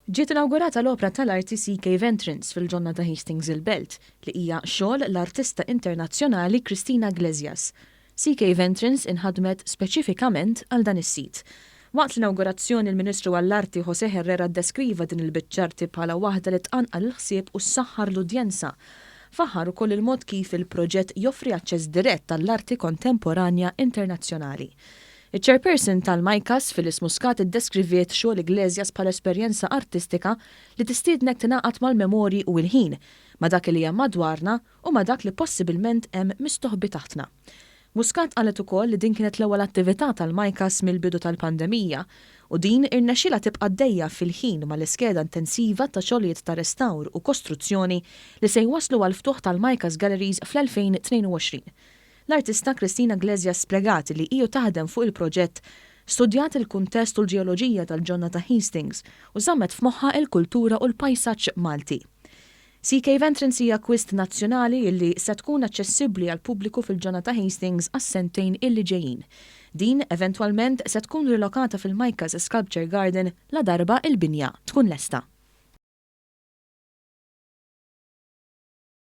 Ġiet inawgurata l-opra tal-arti Sea Cave Entrance fil-ġonna ta' Hastings il-Belt, li hija xogħol l-artista internazzjonali Christina Iglesias. Sea Cave Entrance inħadmet speċifikament għal dan is-sit. Waqt l-inawgurazzjoni l-Ministru għall-Arti José Herrera ddeskriva din il-biċċa arti bħala waħda li tqanqal il-ħsieb u ssaħħar l-udjenza. Faħħar ukoll il-mod kif il-proġett joffri aċċess dirett għall-arti kontemporanja internazzjonali. Iċ-chairperson tal-MICAS, Phyllis Muscat, iddeskriviet xogħol Iglesias bħala esperjenza artistika li tistiednek tingħaqad mal-memorji u l-ħin, ma' dak li hemm madwarna u ma' dak li possibilment hemm mistoħbi taħtna. Muscat qalet ukoll li din kienet l-ewwel attività tal-MICAS mill-bidu tal-pandemija u din irnexxielha tibqa' għaddejja fil-ħin mal-iskeda intensiva ta' xogħlijiet ta' restawr u kostruzzjoni li se jwasslu għall-ftuħ tal-MICAS Galleries fl-2022. L-artista Christina Iglesias spjegat li hi u taħdem fuq il-proġett studjat il-kuntest u l-ġeoloġija tal-ġonna ta' Hastings u żammet f'moħħha il-kultura u l-pajsaġġ Malti. Sea Cave Entrance hija akkwist nazzjonali illi se tkun aċċessibbli għall-pubbliku fil-ġonna ta' Hastings għas-sentejn illi ġejjin. Din eventwalment se tkun rilokata fil-MICAS Sculpture Garden la darba il-binja tkun lesta.